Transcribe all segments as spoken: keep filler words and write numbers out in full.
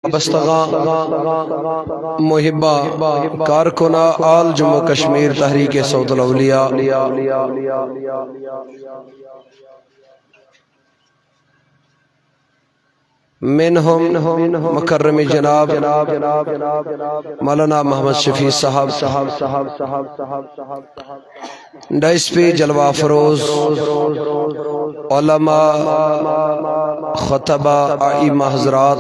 وابستگاں، محبہ، کارکنہ آل جموں کشمیر تحریک صوت الاولیاء، منہم مکرم جناب مولانا محمد شفیع صاحب، ڈائس پہ جلوہ افروز علماء، خطبہ، ائمہ حضرات،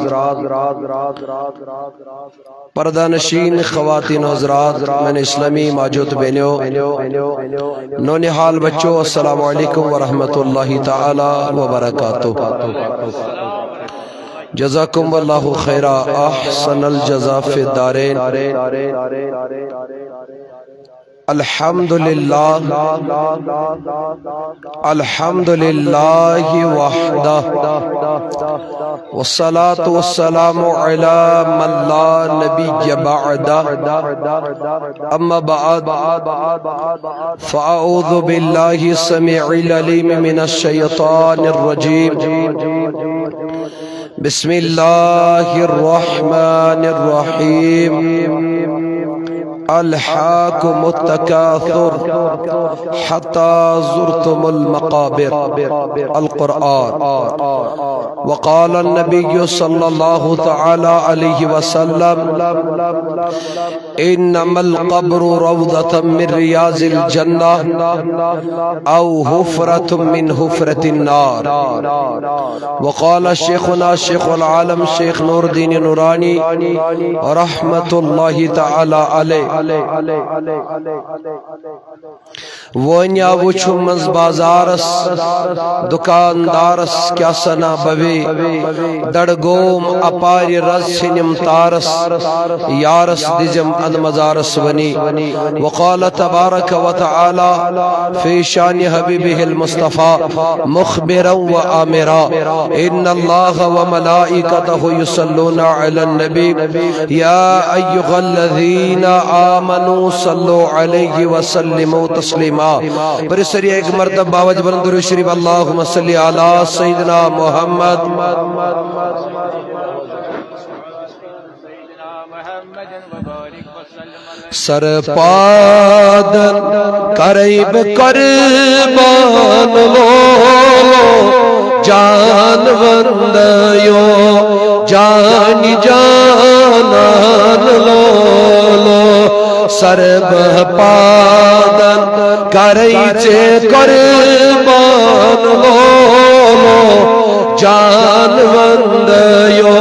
پردہ نشین خواتین حضرات، من اسلامی ماجوت بینیو، نونہال بچو، السلام علیکم ورحمۃ اللہ تعالی وبرکاتہ۔ جزاکم اللہ خیرا، احسن الجزا فی الدارین۔ الحمد للہ، الحمد للہ وحدہ، والصلاة والسلام علی من لا نبی بعدہ۔ اما بعد، فاعوذ باللہ السمیع العلیم من الشیطان الرجیم۔ بسم اللہ الرحمن الرحیم۔ الہاکم التکاثر حتی زرتم المقابر۔ القرآن۔ وقال النبی صلی اللہ تعالی علیہ وسلم، انما القبر روضة من رياض الجنة او حفرة من حفر النار۔ وقال شیخنا شیخ العالم شیخ نور الدین نورانی رحمۃ اللہ تعالی علیہ، وٲنۍ آو وُچھُم منٛز بازارس، دُکاندارس کیٛاہ سنا بوے، دڑگوم اپارِ رز ژھنِم تارس، یارس دِژم اند مزارس ونی۔ وقال تبارک و تعالی فی شان حبیبہ المصطفیٰ مخبرا و آمرا، ان اللہ و ملائکتہ یصلون علی النبی، یا ایھا الذین آمنوا صلوا علیہ وسلموا تسلیما۔ پٔرِو سٲری اَکہِ مرتبہ باوجہ بلند درود شریف، اللہم صل علی سیدنا محمد۔ سر پادن کرے بہ قربان لولو، جان وندیو جان جانان لولو۔ سر بہ پادن کرے ژے قربان لولو، جان وندیو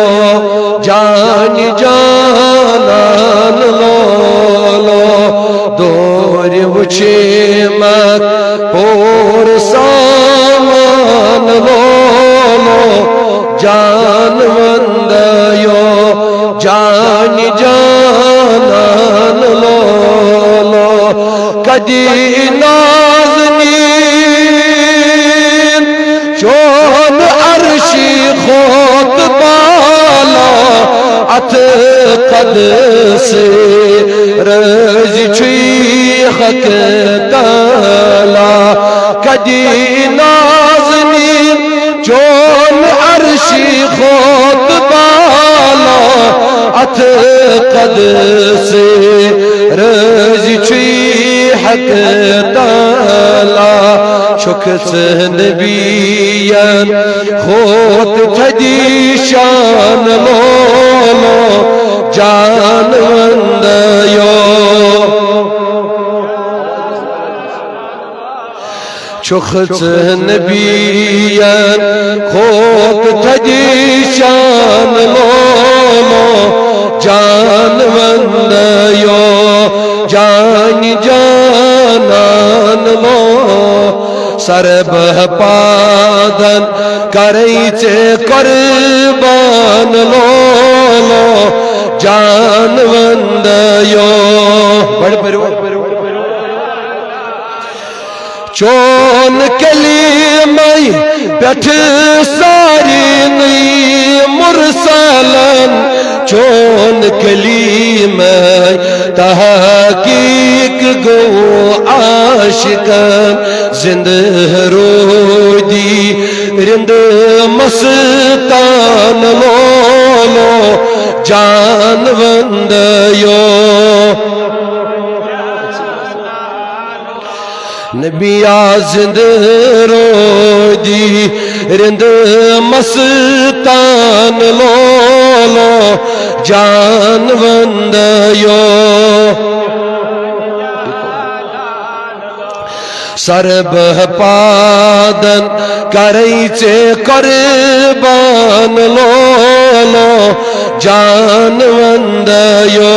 جان جانان لولو۔ دورِ وُچھمکھ پوٗرٕ سامان لولو، جان وندیو جان جانان لولو۔ کدی نازنین چون عرشی کھوت بالا، اتھ قدس رٲضۍ چھُے حق تعالیٰ۔ کدی نازنین چون عرشی کھوت بالا، اتھ قدس رٲضۍ چھُے حق تعالیٰ۔ چھُکھ ژٕ نبیَن کھوت تھدی شان لولو، جان وندیو۔ چھُکھ ژٕ نبیَن کھوت تھدی شان لولو، جان وندیو جان جانان لولو۔ سر بہ پادن کرے ژے قربان لولو، جان وندیو۔ بڑ پٔرِو۔ چون کلیمے پٮ۪ٹھ سارنٕے مرسلن، چون کلیمے تحقیق گوٚو عاشقن، زندٕ روٗدی رِنٛد مستان لولو، جان وندیو۔ نبیا زندٕ رودی رند مستان لولو جان وندیو۔ سر بہ پادن کرے ژے قربان لولو جان وندیو۔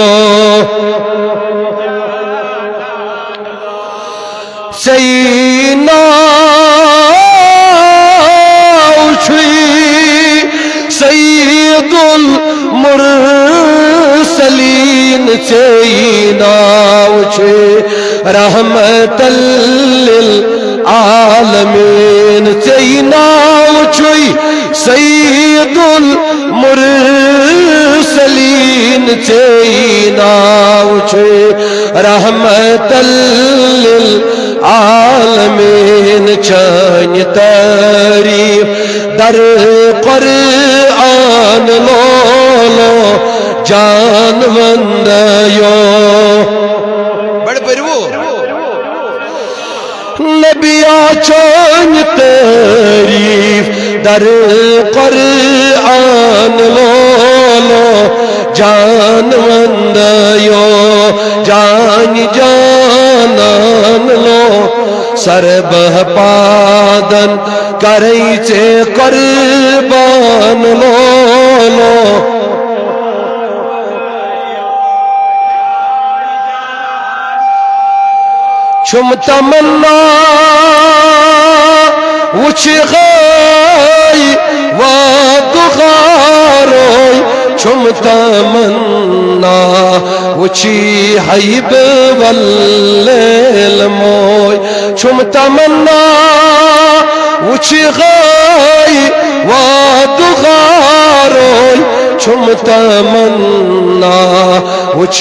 ژے ناو چھُے سید المرسلین، ژے ناو چھُے رحمت للعالمین، ژے ناو چھُے سید المرسلین، ژے ناو چھُے رحمت للعالمین۔ چٲنۍ تعریف در قرآن لولو جان وندیو۔ بڑ بٔرِو۔ نبیا چٲنۍ تعریف در قرآن لولو جان وندیو، جان جانان لو سر بہ پادن کرے ژے قربان لولو۔ چھُم تمنا وٕچھِ غٲے وادُغاروے، چھُم تمنا وٕچھِ حیب ولِلموے۔ چھُم تمنا وٕچھِ غٲے وادُغاروے، چھُم تمنا وٕچھِ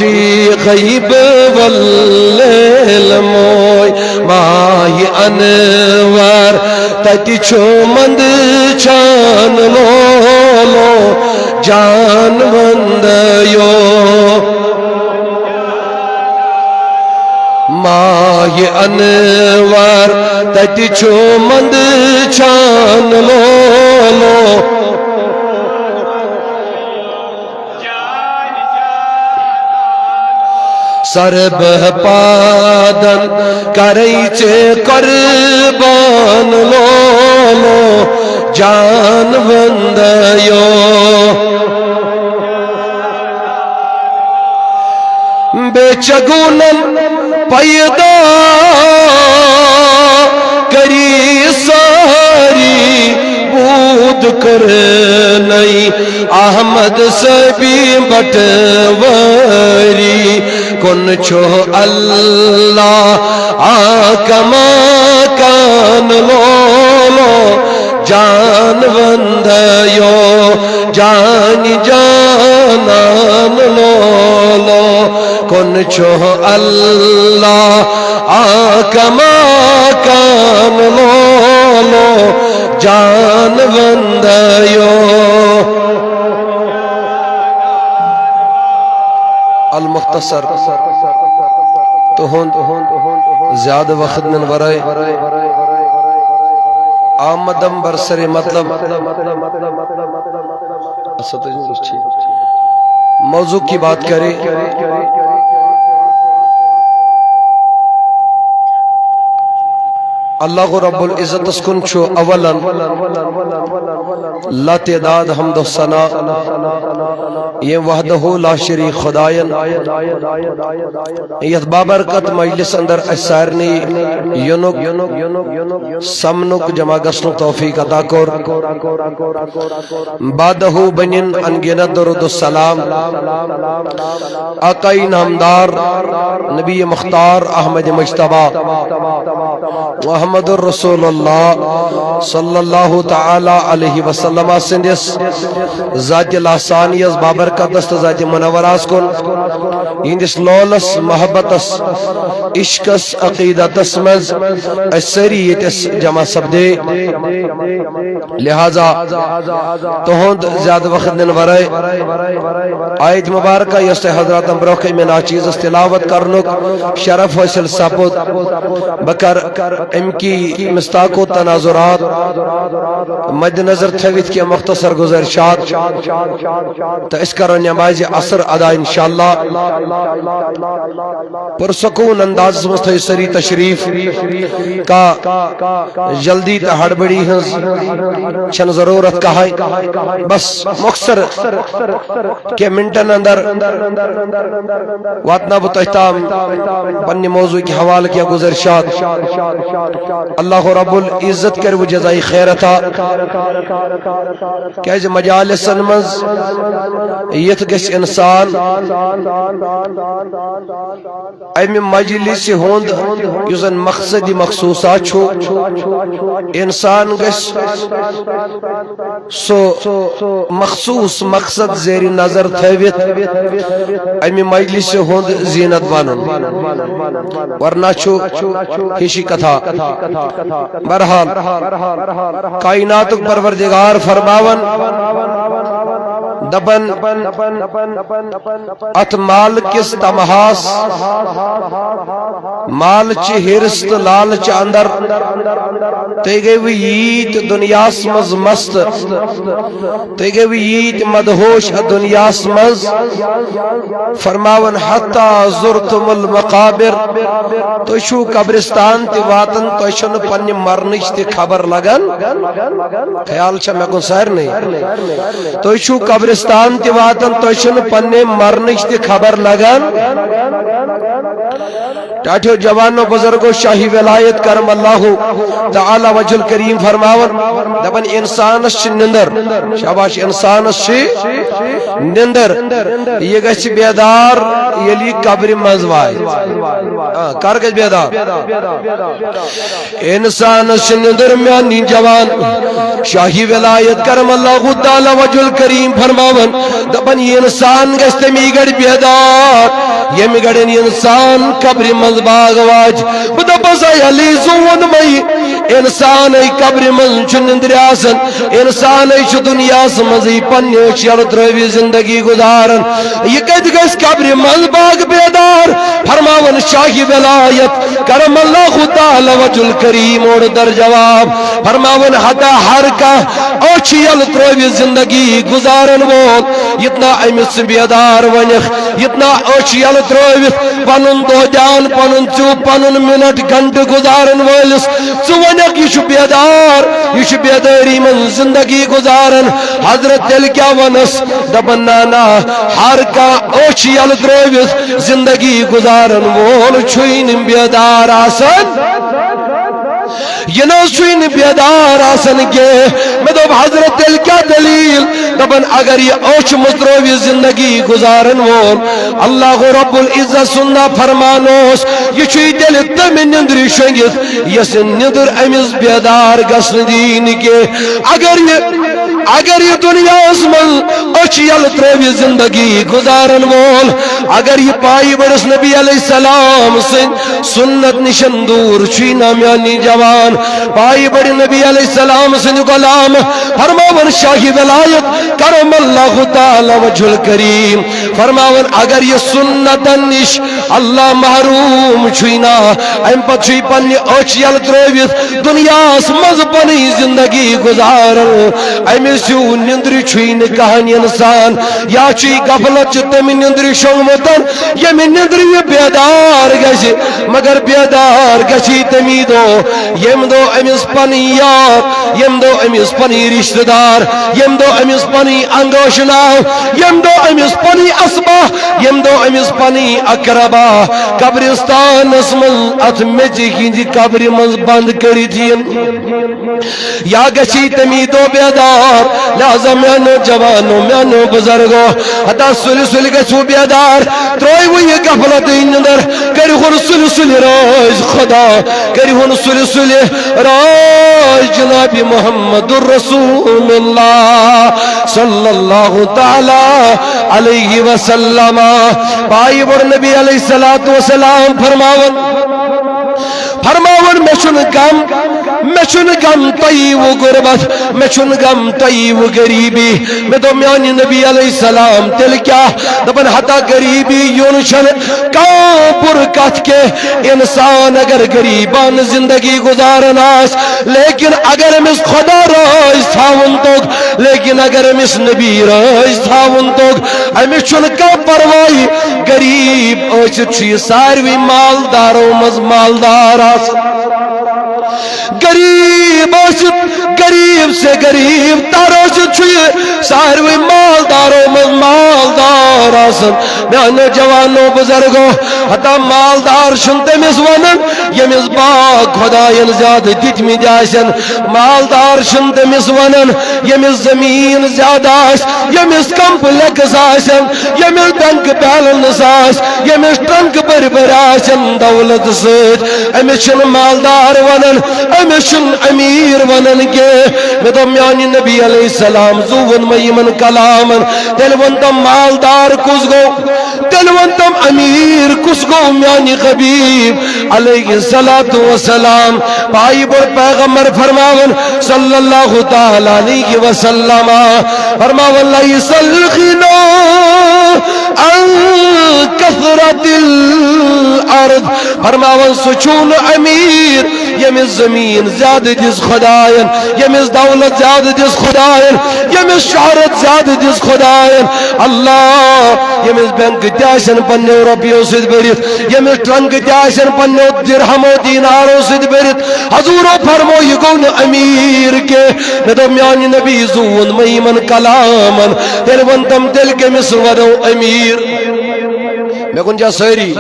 غیب ولِلموے۔ ماہِ انور تتہِ چھُ مندچان لولو جان وندیو۔ ماہِ انور تتہِ چھُ مندچان لولو۔ سر بہ پادن کرے ژے قربان لولو جان وندیو۔ بے چگونن پیدا کری ساری بود کرنئی احمد سبی بٹواری۔ کن چھو اللہ آکما کان لولو جان وندیو، جان جانان لولو۔ کن چھو اللہ آکما کان لولو جان وندیو۔ المختصر، تہند زیادٕ وقت نن ورٲے آمدم برسر مطلب۔ موضوع کی بات کرے، اللہ گو رب العزت اس کن چھو اولاً لا تعداد حمد و ثنا، یہ وحدہ لا شریک خدائن، یتھ بابرکت مجلس اندر اسہِ سارنٕے یُنُک، سمنُک، جمع گژھنُک توفیق عطا کوٚر۔ بعدہ بنن انگنت درود السلام، آقای نامدار، نبی مختار احمد مجتبی و محمد رسول اللہ صلی اللہ تعالی علیہ وسلم سٕنٛدِس ذاتِ لاسانیس بابرکتس تہٕ ذاتِ منورس کُن، یِہنٛدِس لولس، محبتس، عشقس، عقیدتس منٛز أسۍ سٲری ییٚتٮ۪س جمع سپدے۔ لہذا تُہُنٛد زیادٕ وقت نِنہٕ ورٲے آیت مبارکہ یۄس تۄہہِ حضراتن برونٛہہ کنہِ مےٚ ناچیزس تلاوت کرنُک شرف حٲصِل سپُد، بہٕ کرٕ امہِ کی مصداق و تناظرات مد نظر تھٲوِتھ کینٛہہ مختصر گزارشات تہٕ أسۍ کرو نمازِ عصر ادا انشاءاللہ۔ پرسکون اندازس منٛز تھٲیِو سٲری تشریف، کانٛہہ جلدی تہٕ ہڑبڑی ہٕنٛز چھنہٕ ضروٗرت کہے۔ بس مختصر کینٛہہ منٹن اندر واتناو بہٕ تۄہہِ تام پننہِ موضوع کہِ حوالہٕ کینٛہہ گزارشات۔ اللہ رب العزت کرِ وۄنۍ جزائے خیر عطا۔ کیازِ مجالسن منٛز یِتھ گژھِ انسان امہِ مجلسہِ ہُنٛد یُس زن مقصدِ مخصوصہ چھُ، انسان گژھِ سُہ مخصوص مقصد زیر نظر تھٲوِتھ امہِ مجلسہِ ہُنٛد زینت بنُن، ورنہ چھُ ہِشی کتھا۔ بہرحال، کائناتُک پروردگار فرماوان، دپان، اتھ مال کِس تمہاس، مال چہِ حرص تہٕ لالچ اندر، تُہۍ گٔیوٕ ییٖتۍ دُنیاہس منٛز مست، تُہۍ گٔیوٕ ییٖتۍ مدہوش اتھ دُنیاہس منٛز۔ فرماوان، حتی زرتم المقابر، تُہۍ چھِو قبرستان تہِ واتان، تۄہہِ چھَنہٕ پننہِ مرنٕچ تہِ خبر لگان۔ خیال چھا مےٚ کُن سارنٕے؟ تُہۍ چھِو قبرستان تہِ واتان، تۄہہِ چھَنہٕ پننہِ مرنٕچ تہِ خبر لگان۔ ٹاٹھیو جوانو بزرگو، شاہی ولایت کرم اللہ تعالی وجہ الکریم فرماوان، دپان انسانس چھِ نندر، شاباش، انسانس چھِ نندر، یہِ گژھِ بیدار ییٚلہِ یہِ قبرِ منٛز واتہِ۔ آ، کر گژھِ بیدار؟ انسانس چھِ نندر میانی جوان۔ شاہی ولایت کرم اللہ تعالی وجہ الکریم فرماوان، دپان یہِ انسان گژھِ تمی گڑِ بیدار، ییٚمہِ گڑٮ۪ن انسان قبرِ منٛز باغ واج۔ بہٕ دپس، اے علی، زون مے، انسان اے قبرِ منٛز چھُ نندرِ آسان، انسان اے چھُ دنیاہس منٛزٕے پننہِ أچھ یلہٕ ترٲوِتھ زندگی گزاران، یہِ کتہِ گژھِ قبرِ منٛز باغ بیدار؟ فرماوان شاہی ولایت کرم اللہ تعالی وجہ الکریم اوڑ در جواب فرماوان، ہتا ہر کانٛہہ أچھ یلہٕ ترٲوِتھ زندگی گزارن وول، یتنا أمِس بیدار ونکھ، یتنا أچھ یلہٕ ترٲوِتھ پنُن دۄہ دیان، پنُن ژیوٚپ، پنُن منٹ گھنٹہٕ گزارن وٲلِس ژٕ ونکھ، یہِ چھُ بیدار، یہِ چھُ بیدٲری منٛز زندگی گزارن۔ حضرت تیٚلہِ کیٛاہ ونس؟ دپان، نہ، نہ، ہر کانٛہہ أچھ یلہٕ ترٲوِتھ زندگی گزارن وول چھُے نہٕ بیدار آسان۔ یہِ نہ حظ چھُے نہٕ بیدار آسان کینٛہہ۔ مےٚ دوٚپ، حضرت، تیٚلہِ کیٛاہ دٔلیٖل؟ دَپان، اگر یہِ أچھ مٔژرٲوِتھ زِندگی گُزارن وول اللہ رب العزت سُنٛد نافرمان اوس، یہِ چھُے تیٚلہِ تَمہِ نِندرِ شۄنٛگِتھ، یۄس نِندٕر أمِس بیدار گژھنہٕ دِیہِ نہٕ کینٛہہ۔ اگر یہِ، اگر یہِ دُنیاہَس منٛز أچھ یَلہٕ ترٛٲوِتھ زِندگی گُزارن وول، اگر یہِ پایہِ بٔڑِس نبی علیہ السلام سٕنٛدِ سُنت نِشن دوٗر چھُے نا میانی جوان۔ پایہِ بٔڑِ نبی علیہ السلام سٕنٛدِ غلام فرماوان شاہی ولایت کرم اللہ تعالی وجہ الکریم فرماوان، اگر یہِ سُنتن نِش اللہ محروم چھُے نا، اَمہِ پتہٕ چھُے پننہِ أچھ یَلہٕ ترٲوِتھ دُنیاہَس منٛز پنٕنۍ زِندگی گُزاران۔ أمِس ہیوٗ نِندرِ چھُے نہٕ کانٛہہ اِنسان، یا چھُے غفلت چھُ تَمہِ نِندرِ شۄنٛگمُت، ییٚمہِ نِندرِ یہِ بیدار گژھِ، مگر بیدار گژھِ تَمی دۄہ، ییٚمہِ دۄہ أمِس پنٕنۍ یار، ییٚمہِ دۄہ أمِس پنٕنۍ رشتہٕ دار، ییٚمہِ دۄہ أمِس پنٕنۍ انگٲشناو، ییٚمہِ دۄہ أمِس پنٕنۍ اصباہ، ییٚمہِ دۄہ أمِس پنٕنۍ اقربا قبرستانس منٛز اتھ میٚژِ ہٕنٛزِ قبرِ منٛز بند کٔرِتھ یِن۔ یا گژھی تمی دو بیدار۔ لہذا میانو جوانو، میانو بزرگو، ہتا سُلہِ سُلہِ گژھو بیدار۔ ترٲیِو یہِ غفلت نِندر، کٔرِہُن سُلہِ سُلہِ رٲضۍ خدا، کٔرِہُن سُلہِ سُلہِ رٲضۍ جناب محمد رسول اللہ صلی اللہ تعالی علیہ وسلم۔ پایہِ بٔڑ نبی علیہ الصلوۃ والسلام فرماوان، فرماوان، مےٚ چھُنہٕ غم، مےٚ چھُنہٕ غم تۄہہِ و غربت، مےٚ چھُنہٕ غم تۄہہِ و غریبی۔ مےٚ دوٚپ، میانہِ نبی علیہ السلام، تیٚلہِ کیٛاہ؟ دَپان، ہتا غریبی یُن چھَنہٕ کانٛہہ بُرٕ کَتھ کینٛہہ۔ اِنسان اگر غریبانہٕ زندگی گُزاران آسہِ، لیکن اگر أمِس خدا رٲضۍ تھاوُن توٚگ، لیکن اگر أمِس نبی رٲضۍ تھاوُن توٚگ، أمِس چھُنہٕ کانٛہہ پرواے۔ غریب ٲسِتھ چھُ یہِ ساروٕے مالدارو منٛز مالدار آسان۔ غریب ٲسِتھ، غریب سے غریب تر ٲسِتھ چھُ یہِ ساروٕے مالدارو منٛز مالدار آسان۔ میانیو جوانو بزرگو، ہتا مالدار چھُنہٕ تٔمِس ونان ییٚمِس باغ خداین زیادٕ دِتمٕتۍ آسن۔ مالدار چھُنہٕ تٔمِس ونان ییٚمِس زٔمیٖن زیادٕ آسہِ، ییٚمِس کمپلیکس آسن، ییٚمِس بینک بیلنس آسہِ، ییٚمِس ٹرنک بٔرۍ بٔرۍ آسن دولت سۭتۍ، أمِس چھِنہٕ مالدار ونان، أمِس چھِنہٕ امیر ونان کینٛہہ۔ مےٚ دوٚپ، میانہِ نبی علیہ السلام زُوُن مےٚ یِمن کلامن، تیٚلہِ ووٚن تٔمۍ، مالدار کُس گوٚو؟ تیٚلہِ ووٚن تٔمۍ، امیر کُس گوٚو؟ میانہِ حبیب علیہ الصلوۃ والسلام، پایہِ بٔڑ پیغمبر فرماوان صلی اللہ تعالی علیہ وسلم، فرماوان، لیس الغنی عن کثرت الارض، فرماوان، سُہ چھُنہٕ امیر ییٚمِس زٔمیٖن زیادٕ دِژ خدایَن، ییٚمِس دولت زیادٕ دِژ خدایَن، ییٚمِس شہرت زیادٕ دِژ خدایَن۔ اللہ، ییٚمِس بینک تہِ آسن پننیو رۄپیو سۭتۍ بٔرِتھ، ییٚمِس ٹرنک تہِ آسن پننیو درہمو دینارو سۭتۍ بٔرِتھ۔ حضورو فرمو، یہِ گوٚو نہٕ امیر کینٛہہ۔ مےٚ دوٚپ، میانہِ نبی زُوُن مےٚ یِمن کلامن، تیٚلہِ ووٚن تٔمۍ، تیٚلہِ کٔمِس ونو امیر؟ مےٚ کُن چھا سٲری؟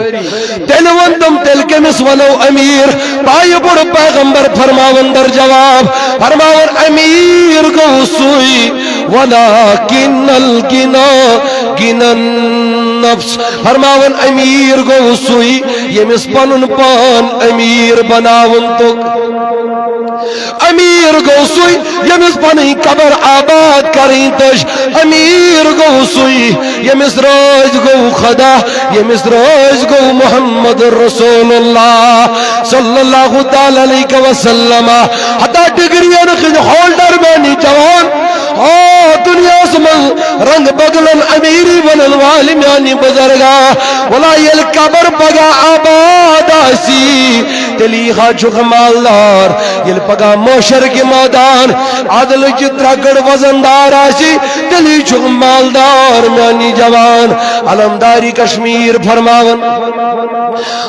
تیٚلہِ ووٚن تٔمۍ، تیٚلہِ کٔمِس وَنو أمیٖر؟ پایہِ بوٚڑ پیغمبر فرماوان در جواب، فرماوان، أمیٖر گوٚو سُے، ولكن الغنى غنى النفس۔ فرماوان، أمیٖر گوٚو سُے، ییٚمِس پَنُن پان أمیٖر بناوُن توٚگ۔ أمیٖر گوٚو سُے، ییٚمِس پنٕنۍ قبر آباد کرٕنۍ تٔج۔ أمیٖر گوٚو سُے، ییٚمِس رٲضۍ گوٚو خدا، ییٚمِس رٲضۍ گوٚو محمد رسول اللہ صلی اللہ تعالیٰ علیہ وسلم۔ ہتا ڈگرین ہٕنٛدۍ ہولڈر میٛانہِ جوان، آ، دُنیاہس منٛز رنگ بدلن أمیٖری ونن والہِ میٛانہِ بزرگا، ولا ییٚلہِ قبر پگاہ آباد آسی، تیٚلہِ یی ہا چھُکھ مالدار۔ ییٚلہِ پگاہ محشر کہِ مٲدان عدل چہِ ترٛکڑ وزن دار آسہِ، تیٚلہِ یی چھُکھ مالدار۔ میٛانہِ جوان علمداری کشمیر فرماوان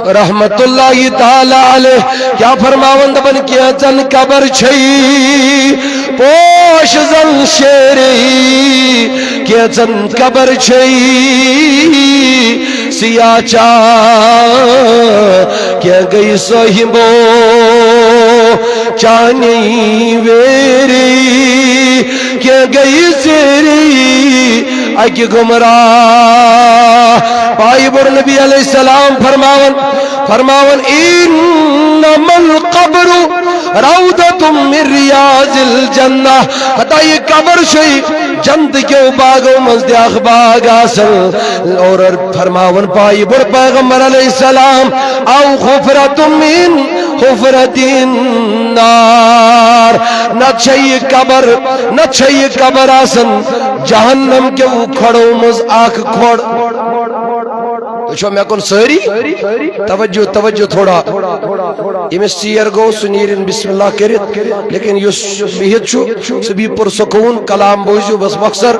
رحمت اللہ تعالیٰ علیہ کیٛاہ فرماوان، دپان، کینٛژن قبر چھے پوش زن شیرے، کینٛژن قبر چھے سیاہ چاہ، کینٛہہ گٔے صٲحبو چانے ویری، کینٛہہ گٔے زیری اکہِ گمراہ۔ پایہِ بوٚڑ نبی علیہ السلام فرماوان، فرماوان، انما القبر روضة من رياض الجنة۔ ہتا یہِ قبر چھے جنت کیو باغو منٛز تہِ اکھ باغ آسان۔ اور فرماوان پایہِ بوٚڑ پیغمبر علیہ السلام، او حفرة من حفر النار۔ نتہٕ چھے یہِ قبر، نتہٕ چھے یہِ قبر آسان جہنم کیو کھۄڑو منٛز اکھ کھۄڑ۔ تُہۍ چھِوا مےٚ کُن سٲری؟ توجہ، توجہ تھوڑا۔ ییٚمِس ژیر گوٚو، سُہ نیرِن بسم اللہ کٔرِتھ، لیکن یُس بِہِتھ چھُ، سُہ بِہہِ پُرسکوٗن، کلام بوٗزِو بس مۄخصر،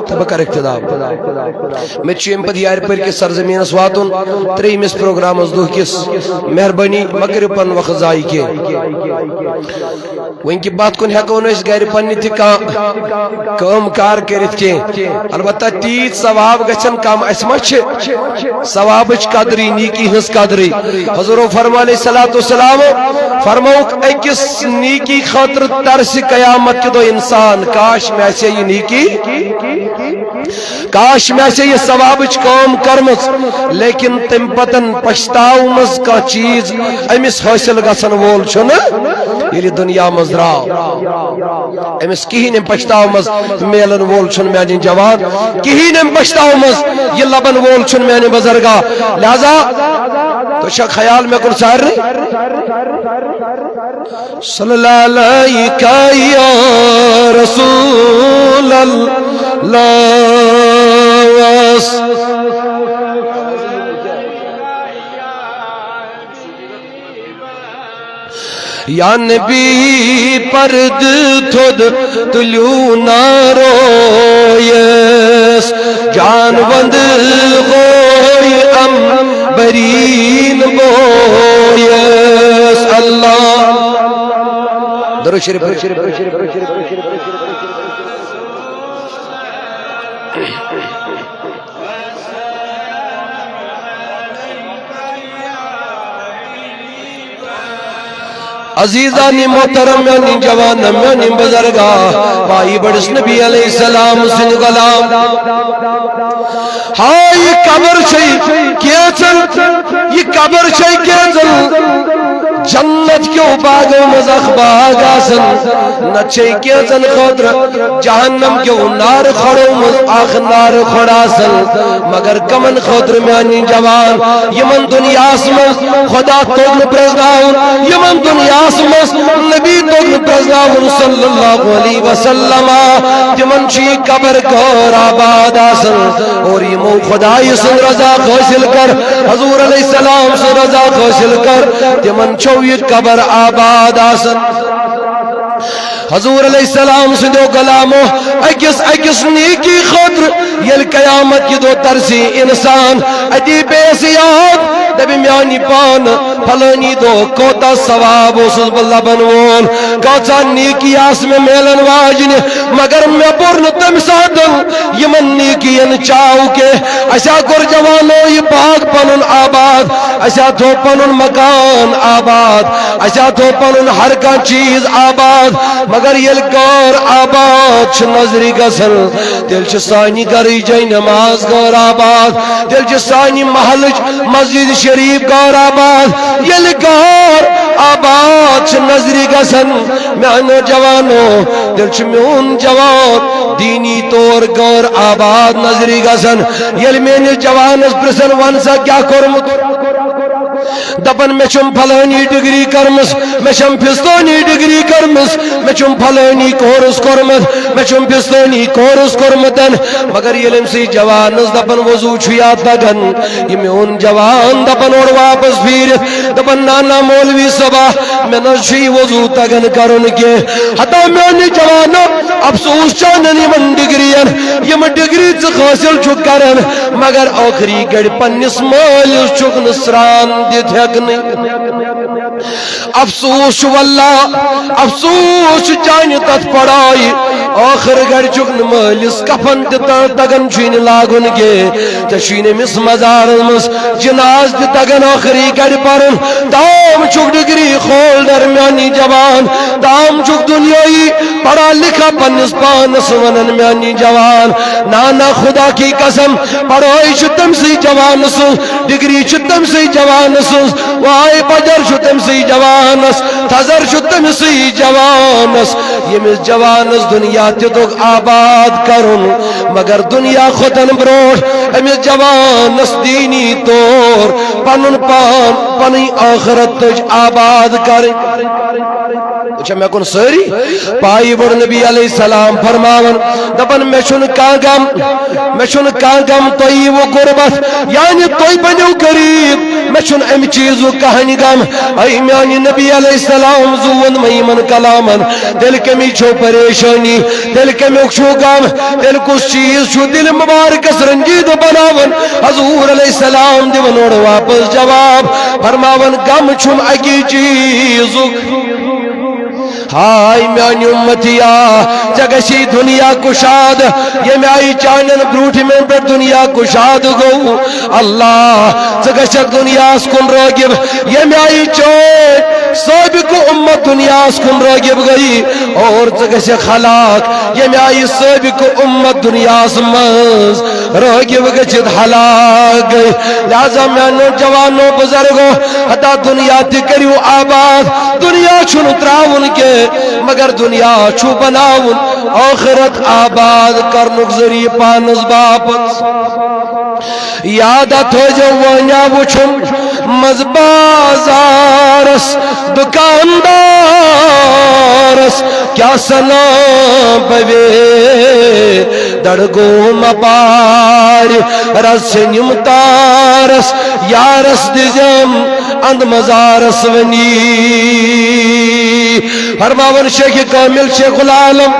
تہٕ بہٕ کرٕ اختتام۔ مےٚ تہِ چھُ ییٚمہِ پتہٕ یارِ پٔرۍ کِس سرزمینس واتُن، ترٛیٚیمِس پروگرامس دۄہ کِس۔ مہربٲنی، مہ کٔرِو پنُن وقت ضایع کینٛہہ۔ وۄنۍ کہِ بتھ کُن ہٮ۪کو نہٕ أسۍ گرِ پننہِ تہِ کانٛہہ کٲم کار کٔرِتھ کینٛہہ، البتہ تیٖتۍ ثواب گژھن کم۔ اسہِ ما چھِ ثوابٕچ قدرٕے، نیکی ہٕنٛز قدرٕے؟ حضورو فرمو علیہ الصلوۃ والسلام، فرمووُکھ، أکِس نیکی خٲطرٕ ترسہِ قیامت کہِ دۄہ انسان، کاش مےٚ آسہِ ہے یہِ نیکی۔ کاش مےٚ آسہِ ہے یہِ ثوابٕچ کٲم کٔرمٕژ، لیکن تَمہِ پتن پچھتاومٕژ کانٛہہ چیٖز أمِس حٲصِل گژھن وول چھُنہٕ، ییٚلہِ دُنیا منٛز درٛاو۔ أمِس کِہیٖنۍ أمۍ پچھتاومٕژ میلن وول چھُنہٕ میانہِ جوان، کِہیٖنۍ أمۍ پچھتاومٕژ یہِ لبن وول چھُنہٕ میانہِ بزرگا۔ لہذا تُہۍ چھا خیال مےٚ کُن سارنٕے؟ صلی اللہ علیک یا رسول اللہ۔ یا نبی پردٕ تھوٚد تُلیو نارویس، جان وند ہوئی امبرین بویس۔ اللہ۔ درود شریف۔ عزیزانی محترم، میانی جوان، میانی بزرگا، پائی بڑس نبی علیہ السلام سند غلام۔ ہاں، یہ قبر چھئی کیچن، یہ قبر چھئی کیچن۔ جنت کیو باغو مز اخ باغ آسن، نہ چھئی کیچن خاطر جہنم کیو نار کھڑو مز اخ نار کھڑ آسن۔ مگر کمن خاطر میانی جوان، یمن دنیاس مز خدا توٚگ نہٕ پرٛزناوُن، یمن دنیاس مز نبی توٚگ نہٕ پرٛزناوُن صلی اللہ علیہ وسلم، تمن چھُ یہِ قبر غٲر آباد آسان۔ اور یمو خدای سُنٛد رضا حٲصِل کٔر، حضور علیہ السلام سُنٛد رضا حٲصِل کٔر، تمن چھُ یہِ قبر آباد آسان۔ حضور علیہ السلام سٕنٛدیو غلامو، أکِس أکِس نیکی خٲطرٕ ییٚلہِ قیامت کہِ دۄہ ترسی انسان، اتی پیٚیس یاد، دپہِ، میانہِ پانہٕ فلٲنی دۄہ کوتاہ ثواب اوسُس بہٕ لبن وول، کۭژاہ نیکی آسہٕ مےٚ میلن واجنہِ، مگر مےٚ پوٚر نہٕ تمہِ ساتہٕ یِمن نیکین چاو کینٛہہ۔ اسہِ ہا کوٚر جوانو یہِ باغ پنُن آباد، اسہِ ہا تھوٚو پنُن مکان آباد، اسہِ ہا تھوٚو پنُن ہر کانٛہہ چیٖز آباد، مگر ییٚلہِ غٲر آباد چھُ نظرِ گژھان، تیٚلہِ چھُ سانہِ گرٕچ جاے نماز غٲر آباد، تیٚلہِ چھُ سانہِ محلٕچ مسجد شریف غٲر آباد۔ ییٚلہِ غٲر آباد چھُ نظرِ گژھان، میانیو جوانو، تیٚلہِ چھُ میون جوان دینی طور غٲر آباد نظرِ گژھان۔ ییٚلہِ میٲنِس جوانس پرژھن، ون سا کیٛاہ کوٚرمُت؟ دپان، مےٚ چھم فلٲنی ڈگری کٔرمٕژ، مےٚ چھم فستٲنی ڈگری کٔرمٕژ، مےٚ چھم فلٲنی کورس کوٚرمُت، مےٚ چھم فستٲنی کورس کوٚرمُت۔ مگر ییٚلہِ أمۍ سٕے جوانس دپان، وضو چھُ یا تگان، یہِ میون جوان دپان اورٕ واپس پھیٖرِتھ، دپان، نہ نہ مولوی صٲبا، مےٚ نہ حظ چھُ یہِ وضو تگان کرُن کینٛہہ۔ ہتا میانہِ جوانو، افسوس چانٮ۪ن یِمن ڈگرین، یِم ڈگری ژٕ حٲصِل چھُکھ کران، مگر ٲخری گڑِ پننِس مٲلِس چھُکھ نہٕ سران دِتھ ہٮ۪کنٕے۔ افسوس چھُ واللہ، افسوس چھُ چانہِ تتھ پڑھایہِ۔ ٲخر گڑِ چھُکھ نہٕ مٲلِس کفن تہِ تہ-، تگان چھُے نہٕ لاگُن کینٛہہ۔ ژےٚ چھُے نہٕ أمِس مزارس منٛز جناز تہِ تگان ٲخری گڑِ پرُن۔ تام چھُکھ ڈگری ہولڈر میانی جوان، تام چھُکھ دنیٲیی پڑھا لکھا پننِس پانس ونان میانی جوان۔ نہ نہ، خدا کی قسم، پڑھٲے چھِ تٔمۍ سٕے جوان سٕنٛز، ڈگری چھِ تٔمۍ سٕے جوان سٕنٛز، وائے بجر چھُ تٔمۍ سٕے جوانس، تھزر چھُ تٔمۍ سٕے جوانس، ییٚمِس جوانس دنیا تہِ توٚگ آباد کرُن، مگر دنیا کھۄتن برونٛٹھ أمِس جوانس دینی طور پنُن پان، پنٕنۍ ٲخرت تٔج آباد کرٕنۍ۔ وٕچھا، مےٚ کُن سٲری پایی ووٚن نبی علیہ السلام فرماوان، دپان، مےٚ چھُنہٕ کانٛہہ غم، مےٚ چھُنہٕ کانٛہہ غم، تُہۍ یِیِو غربت، یعنی تُہۍ بٔنِو غریٖب، مےٚ چھُنہٕ اَمہِ چیٖزُک کٕہٕنۍ غم۔ اے میانہِ نبی علیہ السلام، زُوُن مےٚ یِمن کلامن، تیٚلہِ کَمِچ چھو پریشٲنی؟ تیٚلہِ کَمیُک چھُو غم؟ تیٚلہِ کُس چیٖز چھُ دِلہِ مُبارکس رنجیدٕ بناوان؟ حضور علیہ السلام دِوان اورٕ واپس جواب، فرماوان، غم چھُم اَکی چیٖزُک۔ ہاے میانہِ اُمتیا، ژےٚ گژھی دُنیا کُشاد، ییٚمہِ آیہِ چانٮ۪ن برٛونٛٹھمٮ۪ن پٮ۪ٹھ دُنیا کُشاد گوٚو۔ اللہ، ژٕ گژھکھ دُنیاہَس کُن رٲغب، ییٚمہِ آیہِ چٲنۍ سٲبقہٕ اُمت دُنیاہَس کُن رٲغب گٔیی، اور ژٕ گژھکھ ہلاک، ییٚمہِ آیہِ سٲبقہٕ اُمت دُنیاہَس منٛز رٲغب گٔژھِتھ ہلاک گٔے۔ لہذا میانیو جوانو، بزرگو، ہتا دُنیا تہِ کٔرِو آباد، دُنیا چھُنہٕ ترٛاوُن کینٛہہ، مگر دُنیا چھُ بناوُن ٲخرت آباد کرنُک ذٔریعہٕ پانس باپتھ۔ یاد تھٲیزیو، وۄنۍ آو وٕچھُن منٛز بازارس دُکاندارس، کیٛاہ سنا بوے دڑگو مپارِ رز ژھنِم تارس، یارس دِزم اند مزارس ونی۔ فرماون شیخ کامل، شیخ العالم،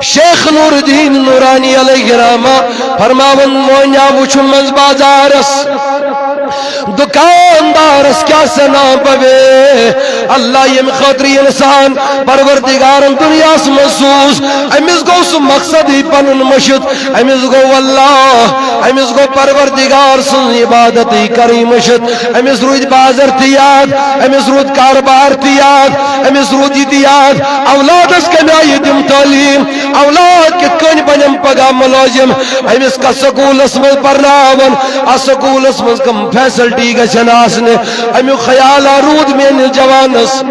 شیخ نور الدین نورانی علیہ الرحمہ، فرماون، وۄنۍ آو وٕچھُن منٛز بازارس دُکاندارس، کیٛاہ سنا بوے۔ اللہ ییٚمہِ خٲطرٕ یہِ انسان پروردگارن دُنیاہس منٛز سوٗز، أمِس گوٚو سُہ مقصدٕے پنُن مٔشِتھ۔ أمِس گوٚو اللہ، أمِس گوٚو پروردگار سٕنٛز عبادتٕے کرٕنۍ مٔشِتھ۔ أمِس روٗدۍ بازر تہِ یاد، أمِس روٗد کاربار تہِ یاد، أمِس روٗد یہِ تہِ یاد، اولادس کمہِ آیہِ دِم تعلیٖم، اولاد کِتھ کٔنۍ بنن پگاہ مُلٲزِم، أمِس کتھ سکوٗلس منٛز پرناون، اتھ سکوٗلس منٛز کم فیسلٹی گژھن آسنہِ، امیُک خیال روٗد میٲنِس جوانس۔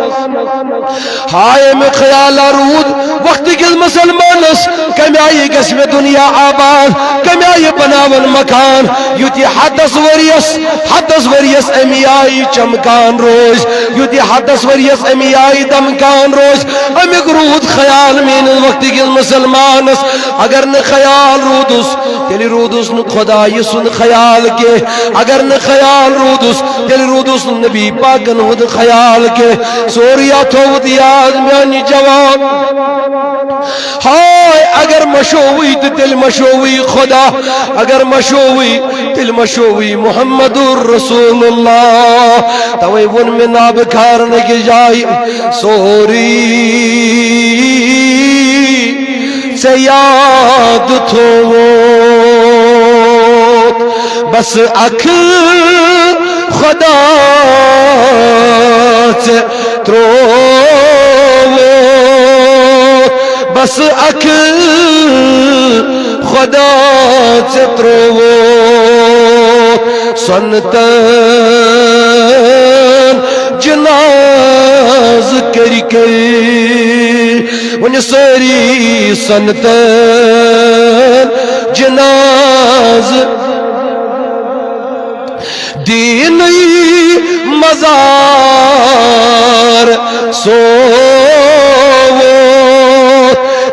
ہاے، امیُک خیال روٗد وقت کِس مسلمانس، کمہِ آیہِ گژھِ مےٚ دُنیا آباد، کمہِ آیہِ بناون مکان، یُتھ یہِ ہتس ؤرِیس، ہتس ؤرِیس امی آیہِ چمکان روزِ، یُتھ یہِ ہتس ؤرِیس امی آیہِ دمکان روزِ۔ امیُک روٗد خیال میٲنِس وقت کِس مسلمانس۔ اگر نہٕ خیال روٗدُس، تیٚلہِ روٗدُس نہٕ خدایہِ سُنٛد خیال کینٛہہ۔ اگر نہٕ خیال روٗدُس، تیٚلہِ روٗدُس نہٕ نبی پاکن ہُنٛد خیال کینٛہہ۔ سورُے ہا تھوٚوُتھ یاد میانہِ جوان۔ ہاے، اگر مشوٕے تہٕ تیٚلہِ مشوٕے خدا، اگر مشوٕے تیٚلہِ مشوٕے محمد رسول اللہ۔ توے ووٚن مےٚ نابہٕ کھارن أکِس جایہِ، سورُے ژےٚ یاد تھووُتھ، بس اکھ خدا ژےٚ ترٛووُتھ، بس اکھ خدا ژےٚ ترٛووُتھ۔ سۄنتن جناز کٔرۍ کٔرۍ وۄنۍ سٲری سۄنتن جناز۔ دیٖنٕے مزار سووُتھ،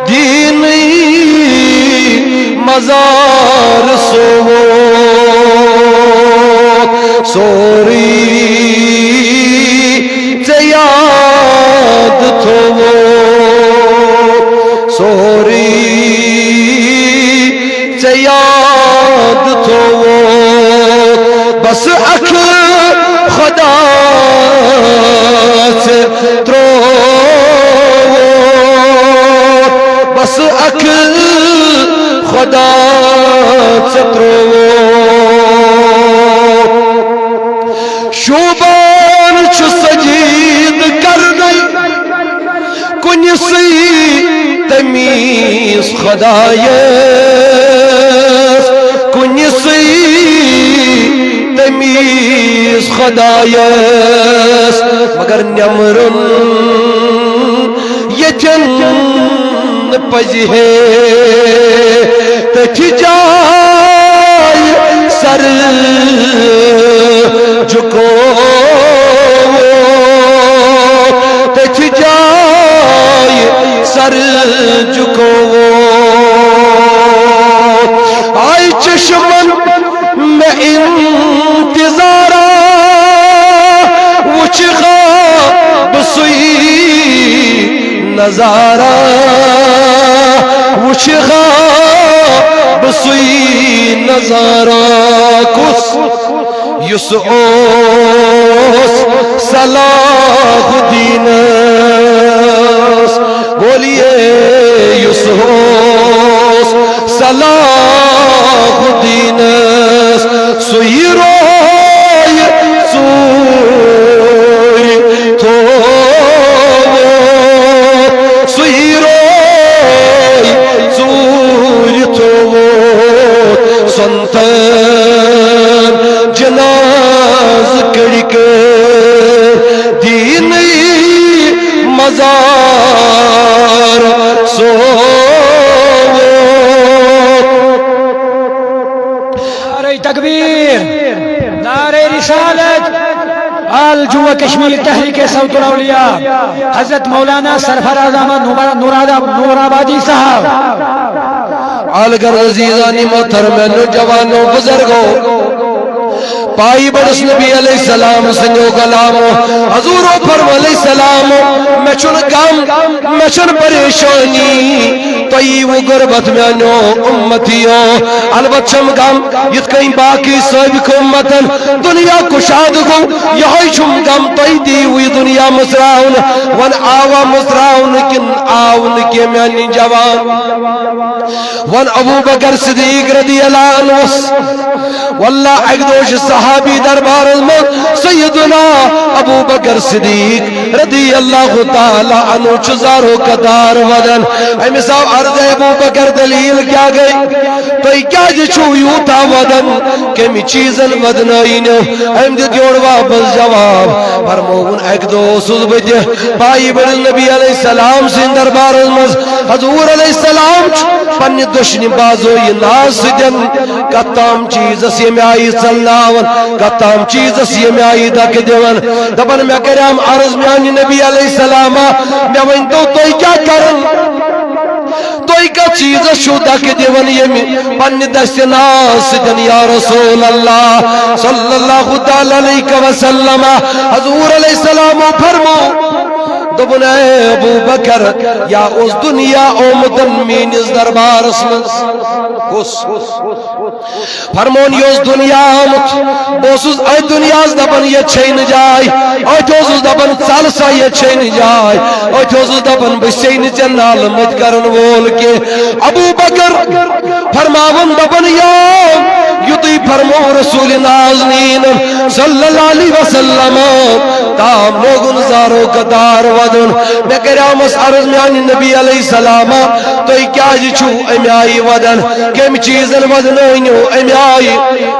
دیٖنٕے مزار سووُتھ، سورُے ژےٚ یاد تھووُتھ، سورُے ژےٚ یاد تھووُتھ، بس اکھ خدا ژےٚ ترٛووُتھ، بس اکھ خدا ژےٚ ترٛووُتھ۔ شوٗبان چھُ سجیٖد کرنَے کُنہِ سٕے تٔمِس خدایس، کُنہِ سٕے تٔمِس خدایس، مگر نٮ۪مرُن ییٚتٮ۪ن پزِ ہے، تٔتھۍ جایہِ سر جُکووُتھ، تٔتھۍ جایہِ سر جُکووُتھ۔ آے چشمن مےٚ انتظارا، وُچھِ خواب سُے نظارہ، وُچھِ خواب سُے نظارہ۔ کُس؟ یُس اوس صلاح الدین۔ ولی یُس اوس صلاح الدینس، سُے روے ژوٗرِ تھوٚوُت، سُے روے ژوٗرِ تھوٚوُت۔ سنتن جناز کڑکھ دینی مزار سووت۔ نعرہ تکبیر، نعرہ رسالت، آل جموں کشمیر تحریک صوت الاولیاء، حضرت مولانا سرفراز احمد نورا-، نوراد-، نورآبادی صاحب۔ آل گرد عزیزانی محترمینو، جوانو، بزرگو، پائی بڑس نبی علیہ السلام سنگو کلامو، حضورو فرمو علیہ السلام، مےٚ چھُنہٕ غم، مےٚ چھَنہٕ پریشانی، تۄہہِ ییٖوٕ غربت میانیو امتیو۔ البتہ چھم غم، یِتھ کٔنۍ باقی سٲبق امتن دنیا کشاد گوٚو، یہوے چھُم غم، تۄہہِ تہِ ییٖوٕ یہِ دنیا مٔژراونہٕ۔ وۄنۍ آوا مٔژراونہٕ کِنہٕ آو نہٕ کینٛہہ میانہِ جوان؟ وۄنۍ ابو بکر صدیق رضی اللہ عنہ اوس۔ واللہ اکہِ دۄہ چھُ صحابی دربارس منٛز سیدنا ابو بکر صدیق رضی اللہ تعالیٰ عنہ چھُ زارو قطار ودان۔ أمِس آو عرض، "اے ابو بکر، دلیل کیٛاہ گٔے؟ تُہۍ کیٛازِ چھِو یوٗتاہ ودان؟ کَمہِ چیٖزن ودنٲیِنو؟" أمۍ دیُت یورٕ واپس جواب، فرمووُن، "اکہِ دۄہ اوسُس بہٕ تہِ پائی بڑس نبی علیہ السلام سٕنٛدِ دربارس منٛز۔ حضور علیہ السلام چھُ پننہِ دٔچھنہِ بازو یہِ ناز سۭتۍ کتھ تام چیٖزس ییٚمہِ آیہِ ژلناوان، کتھ تام چیٖزس ییٚمہِ آیہِ دکہٕ دِوان۔ دپان، مےٚ کریام عرض میانہِ نبی علیہ السلام، مےٚ ؤنۍ تو تُہۍ کیٛاہ کران؟ تُہۍ کتھ چیٖزس چھِو دکہٕ دِوان ییٚمہِ پننہِ دستہِ ناز سۭتۍ یا رسول اللہ صلی اللہ تعالیٰ علیہ وسلم؟" حضور علیہ السلام فرمو، دوٚپُن، "اے ابو بکر، یا اوس دنیا آمُت میٲنِس دربارس منٛز؟" کُس؟ فرمون، "یہِ اوس دنیا آمُت، بہٕ اوسُس أتھۍ دنیاہس دپان، ییٚتہِ چھے نہٕ جاے، أتھۍ اوسُس دپان، ژل سا، ییٚتہِ چھے نہٕ جاے، أتھۍ اوسُس دپان، بہٕ چھسے نہٕ ژےٚ نالہٕ مٔتۍ کرن وول کینٛہہ۔" ابو بکر فرماوان دپان، یا یُتُے فرمو رسول نازنین صلی اللہ علیہ وسلم، تام لوگُن زارو قطار ودُن۔ مےٚ کریامس عرض میانہِ نبی علیہ السلام، تُہۍ کیازِ چھِو امہِ آیہِ ودان؟ کمہِ چیٖزن ودنٲونِو امہِ آیہِ؟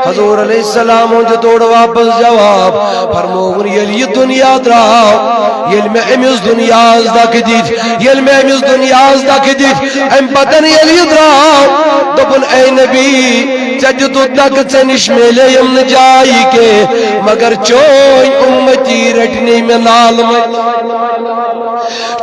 حضور علیہ السلام دیُت اورٕ واپس جواب، فرمووُن، ییٚلہِ یہِ دُنیا درٛاو، ییٚلہِ مےٚ أمِس دُنیاہس دکہٕ دِتۍ، ییٚلہِ مےٚ أمِس دُنیاہس دکہٕ دِتۍ، امہِ پتن ییٚلہِ یہِ درٛاو، دوٚپُن، اے نبی، ژےٚ دِتُتھ دکہٕ، ژےٚ نِش میلییم نہٕ جاے کینٛہہ، مگر چٲنۍ اُمتی رٹنے مےٚ نالہٕ مٔتۍ۔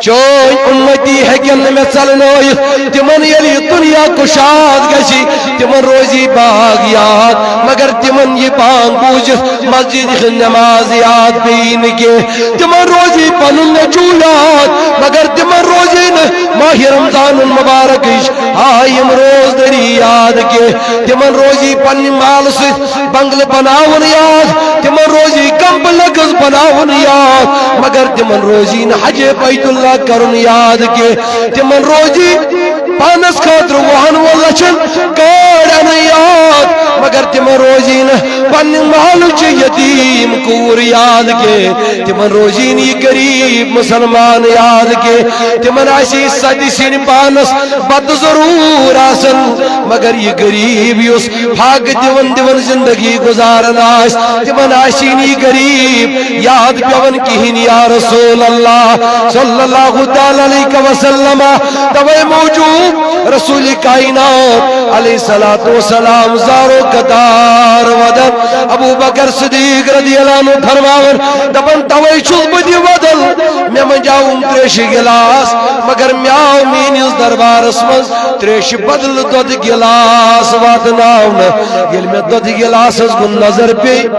چٲنۍ اُمتی ہیٚکن نہٕ مےٚ ژلنٲیِتھ۔ تِمن ییٚلہِ یہِ دُنیا کُشاد گژھِ، تِمن روزِ باغ یاد، مگر تِمن یہِ بانگ بوٗزِتھ مسجد ہٕنٛز نماز یاد پیٚیہِ نہٕ کینٛہہ۔ تِمن روزِ پنُن نیٚچوٗ یاد، مگر تِمن روزِ نہٕ ماہِ رمضان المبارکٕچ ہاے یِم روزدٔری یاد کینٛہہ۔ تِمن روزِ پننہِ مالہٕ سۭتۍ بنگلہٕ بناوُن یاد، تِمن روزِ کمپلیکس بناوُن یاد، مگر تِمن روزِ نہٕ حج بیت اللہ کرُن یاد کینٛہہ۔ تِمن روزِ پانس خٲطرٕ وُہن وُہن لچھن گٲڑۍ انٕنۍ یاد، مگر تِمن روزِ نہٕ پننہِ محلہٕ چہِ یتیٖم کوٗر یاد کینٛہہ۔ تِمن روزِ نہٕ یہِ غریٖب مسلمان یاد کینٛہہ۔ تِمن آسہِ سدِ سِنۍ پانس بتہٕ ضروٗر آسان، مگر یہِ غریٖب یُس فاقہٕ دِوان دِوان زندگی گُزاران آسہِ، تِمن آسہِ نہٕ یہِ غریٖب یاد پٮ۪وان کِہیٖنۍ، یا رسول اللہ صلی اللہ تعالیٰ علیہ وسلم۔ توے موٗجوٗب رسول کائنات علیہ الصلوۃ والسلام زارو قطار ودان۔ ابو بکر صدیق رضی اللہ عنہ فرماوان، دپان، توے چھُس بہٕ تہِ ودان، مےٚ منٛز آوُم تریشہِ گلاس، مگر مےٚ آو میٲنِس دربارس منٛز تریشہِ بدلہٕ دۄدٕ گلاس واتناونہٕ۔ ییٚلہِ مےٚ دۄدٕ گلاسس کُن نظر پیٚیہِ،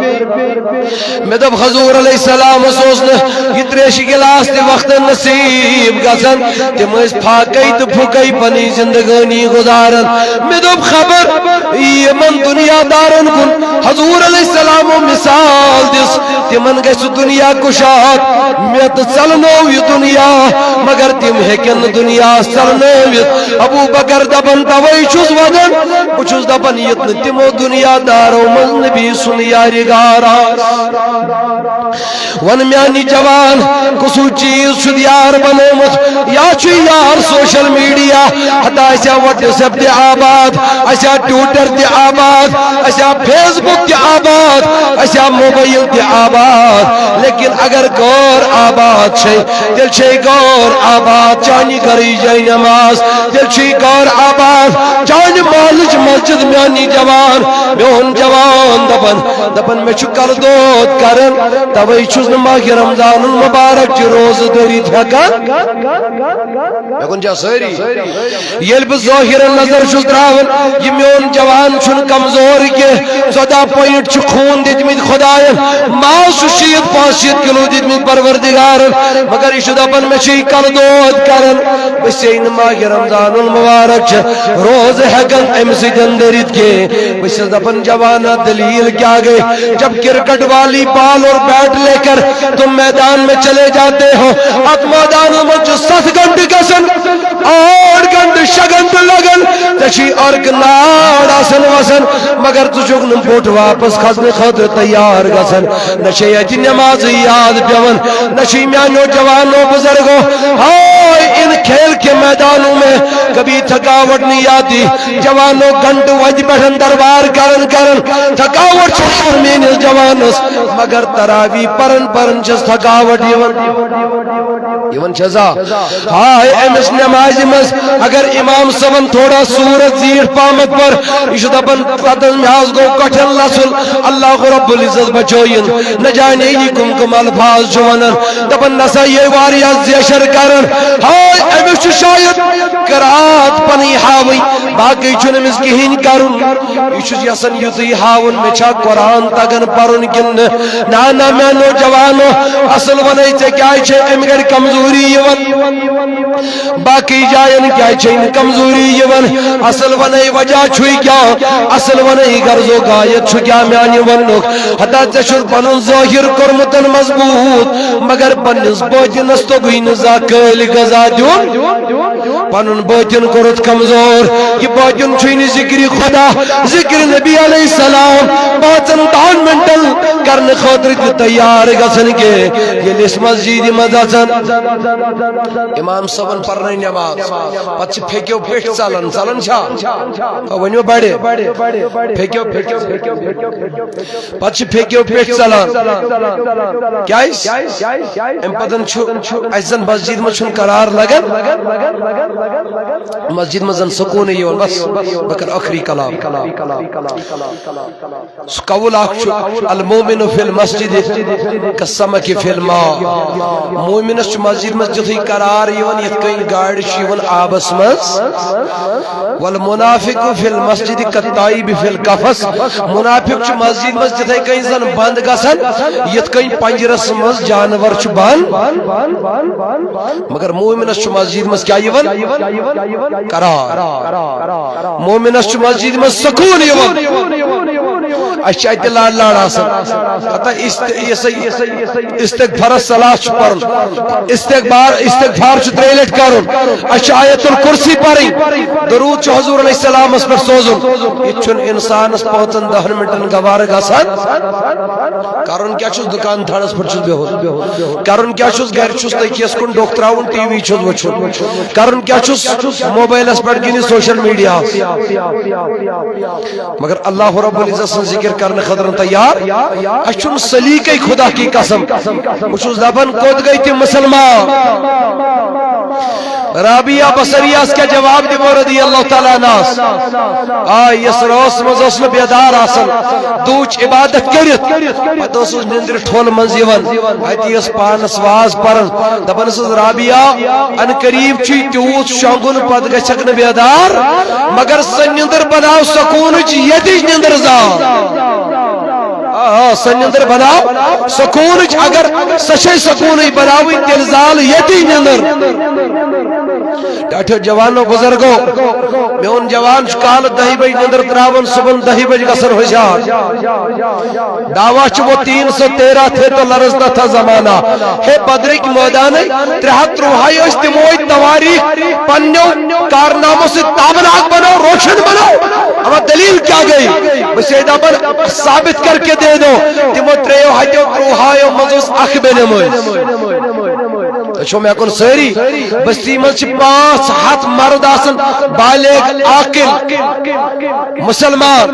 مےٚ دوٚپ، حضور علیہ السلامس اوس نہٕ یہِ تریشہِ گلاس تہِ وقتن نصیب گژھان۔ تِم ٲسۍ فاقے تہٕ فُقے پنٕنۍ زندگٲنی گُزاران۔ مےٚ دوٚپ، خبر یِمن دُنیا دارن کُن حضور علیہ السلامو مثال دِژ، تِمن گژھِ دُنیا کُشاد، مےٚ تہٕ ژلنٲو یہِ دُنیا، مگر تِم ہیٚکن نہٕ دُنیاہس ژلنٲوِتھ۔ ابو بکر دپان، توے چھُس ونان، بہٕ چھُس دپان، یُتھ نہٕ تِمو دُنیا دارو منٛز نبی سُنٛد یارِ غار آسہِ۔ ون میانہِ جوان، کُس ہیوٗ چیٖز چھُتھ یار بنومُت؟ یا چھُ یار سوشل میڈیا؟ ہتا اسہِ آو WhatsApp تہِ آباد، اسہِ آو Twitter تہِ آباد، اسہِ آو Facebook تہِ آباد، اسہِ آو موبایل تہِ آباد۔ لیکن اگر غار آباد چھے، تیٚلہِ چھے غار آباد چانہِ گرٕچ جاے نماز، تیٚلہِ چھُے غار آباد چانہِ محلٕچ مسجد۔ میانہِ جوان، میون جوان دپان، دپان، مےٚ چھُ کلہٕ دود کران، توے چھُس نہٕ ماہِ رمضان المبارک چہِ روزٕ دٔرِتھ ہٮ۪کان۔ مےٚ کُن چھا سٲری؟ ییٚلہِ بہٕ ظٲہِرن نظر چھُس تراوان، یہِ میون جوان چھُنہٕ کمزور کینٛہہ۔ ژۄداہ point چھِ خوٗن دِتمٕتۍ خۄداین، ماز چھُ شیٖتھ پانٛژھ شیٖتھ کِلوٗ دِتمٕتۍ پروردگارن، مگر یہِ چھُ دپان، مےٚ چھُ یہِ کلہٕ دود کران۔ بہٕ چھسے نہٕ ماہِ رمضان المبارک چھِ روزٕ ہٮ۪کان امہِ سۭتۍ دٔرِتھ کینٛہہ۔ بہٕ چھس دپان، جوانا، دلیل کیا گئی؟ جب کرکٹ والی بال اور بیٹ لیکر تم میدان میں چلے جاتے ہو، اتھ میدان منٛز چھُ ستھ گھنٹہٕ گژھان، ٲٹھ گھنٹہٕ، شےٚ گھنٹہٕ لگان، ژےٚ چھُے عرق نار آسان وسان، مگر ژٕ چھُکھ نہٕ بوٚٹھ واپس کھسنہٕ خٲطرٕ تیار گژھان۔ نہ چھے اتہِ نمازٕے یاد پٮ۪وان، نہ چھُے میانیو جوانو بزرگو، ہاے ان کھیل کے میدانوں میں کبھی تھکاوٹ نہیں آتی۔ جوانو گھنٹہٕ وتہِ پٮ۪ٹھ دربار کران کران تھکاوٹ چھِ یِوان میٲنِس جوانس، مگر تراویح پران پران چھس تھکاوٹ یِوان۔ یِوان چھسا؟ ہاے أمِس نمازِ منٛز اگر امام صٲبن تھوڑا سورت زیٖٹھ پہمتھ پٔر، یہِ چھُ دپان، تتٮ۪ن مےٚ حظ گوٚو کۄٹھٮ۪ن لژُن، اللہ رب العزت بچٲیِن، نہ جانے یہِ کم کم الفاظ چھُ ونان۔ دپان، نسا یہِ واریاہ زیچھر کران۔ ہاے أمِس چھُ شاید قرات پنٕنۍ ہاوٕنۍ، باقٕے چھُنہٕ أمِس کِہیٖنۍ کرُن۔ یہِ چھُس یژھان یُتُے ہاوُن، مےٚ چھا قرآن تگان پرُن کِنہٕ نہٕ؟ نہ، نہ، میانیو جوانو، اصل ونے، ژےٚ کیازِ چھے امہِ گرِ کمزوری یِوان؟ باقی جاین کیازِ چھے نہٕ کمزوری یِوان؟ اصل ونے، وجہ چھُے کیاہ؟ اصل ونے، غرض و غایت چھُ کیاہ میانہِ وننُک؟ ہتا ژےٚ چھُتھ پنُن ظٲہر کوٚرمُت مضبوط، مگر پننِس باطنس توٚگُے نہٕ زانٛہہ قٲلۍ غذا دیُن۔ پنُن باطن کوٚرُتھ کمزور۔ یہِ باطن چھُے نہٕ ذکرِ خدا، ذکرِ نبی علیہ السلام پانٛژن دہن منٹن کرنہٕ خٲطرٕ تہِ تیار گژھان کینٛہہ۔ ییٚلہِ أسۍ مسجدِ منٛز اژان، امام صٲبن پرنٲے نماز، پتہٕ چھِ پھیٚکیو پیٚٹھۍ ژلان، ژلان چھا؟ آ، ؤنِو بڑِ۔ پھیٚکیو، پھیٚکیو، پھیٚکیو، پھیٚکیو۔ پتہٕ چھِ پھیٚکیو پیٚٹھۍ ژلان۔ کیازِ؟ امہِ پتہٕ چھُ اسہِ زن مسجد منٛز چھُنہٕ قرار لگان، مسجد منٛز زن سکوٗنٕے یِوان۔ بس، بہٕ کرٕ ٲخری کلام۔ سُہ قول اکھ چھُ، المومن فی المسجد کالسمک فی الماء۔ مومنس چھُ مسجد منٛز تیُتھُے قرار یِوان یِتھ کٔنۍ گاڈِ چھِ یِوان آبس منٛز۔ والمنافق فی المسجد کالطائب فی القفص۔ منافق چھُ مسجد منٛز تِتھے کٔنۍ زن بند گژھان یِتھ کٔنۍ پنجرس منٛز جانور چھُ بند۔ مگر مومنس چھُ مسجد منٛز کیٛاہ یِوان؟ قرار۔ مومنس چھُ مسجد منٛز سکوٗن یِوان۔ اسہِ چھِ اتہِ لاڑ لاڑ آسان۔ پتہ است-، یہِ سا یہِ استغفارس صلاح چھُ پرُن۔ استغفار، استغفار چھُ ترٛیٚیہِ لٹہِ کرُن۔ اسہِ چھِ آیت الکرسی پرٕنۍ۔ درود چھُ حضور علیہ السلامس پٮ۪ٹھ سوزُن۔ یہِ چھُنہٕ انسانس پانٛژن دہن منٹن گوارٕ گژھان۔ کرُن کیٛاہ چھُس؟ دُکان تھڑس پٮ۪ٹھ چھُس بِہُن۔ کرُن کیٛاہ چھُس؟ گرِ چھُس تٔکیس کُن ڈوٚکھ تراوُن، ٹی وی چھُس وٕچھُن۔ کرُن کیٛاہ چھُس؟ موبایلس پٮ۪ٹھ گِنٛدِ، سوشل میڈیاہس۔ مگر اللہ رب العزت سٕنٛز ذکر کرنہٕ خٲطرٕ تیار۔ اسہِ چھُنہٕ سلیقے خدا کی قسم۔ بہٕ چھُس دپان، کوٚت گٔے تِم مسلمان؟ رابعہ بصریہس کیٛاہ جواب دِمو رضی اللہ تعالیٰ عنہس؟ آ، یس رٲژ منٛز ٲس نہٕ بیدار آسان، دوٗچ عبادت کٔرِتھ، پتہٕ ٲسٕس نِندرِ ٹھۄل منٛز یِوان، اتی ٲس پانس واز پران، دپان ٲسٕس، رابعہ، ان قریب چھُے تیوٗت شۄنٛگُن، پتہٕ گژھکھ نہٕ بیدار، مگر سۄ نِندٕر بناو سکوٗنٕچ، ییٚتِچ نِندٕر زال۔ آ، آ، سۄ نِندٕر بناو سکوٗنٕچ، اگر سۄ چھے سکوٗنٕچ بناوٕنۍ، تیٚلہِ زال ییٚتی نِندٕر۔ ٹاٹھیو جوانو بزرگو، میون جوان چھُ کالہٕ دَہہِ بجہِ نِندٕر تراوان، صبحن دَہہِ بجہِ گژھان ہوشیار۔ دعویٰ چھُ وہ تین سو تیرہ تھے تو لرزتا تھا زمانہ۔ ہے بدرٕکۍ مٲدانٕے، ترٛےٚ ہَتھ تُرٛوہے ٲسۍ تِمو ٲسۍ توٲریٖخ پننیو کارنامو سۭتۍ تابناک بناو، روشن بناو۔ اما دلیل کیا گئی؟ بہٕ چھُسے دپان، ثابت کر کے دے دو۔ تِمو ترٛیٚیو ہتیو تُرٛوہایو منٛز اوس اکھ بے نمٲز۔ تُہۍ چھِو مےٚ کُن سٲری؟ بستی منٛز چھِ پانٛژھ ہتھ مرد آسان، بالغ، عاقل، مسلمان۔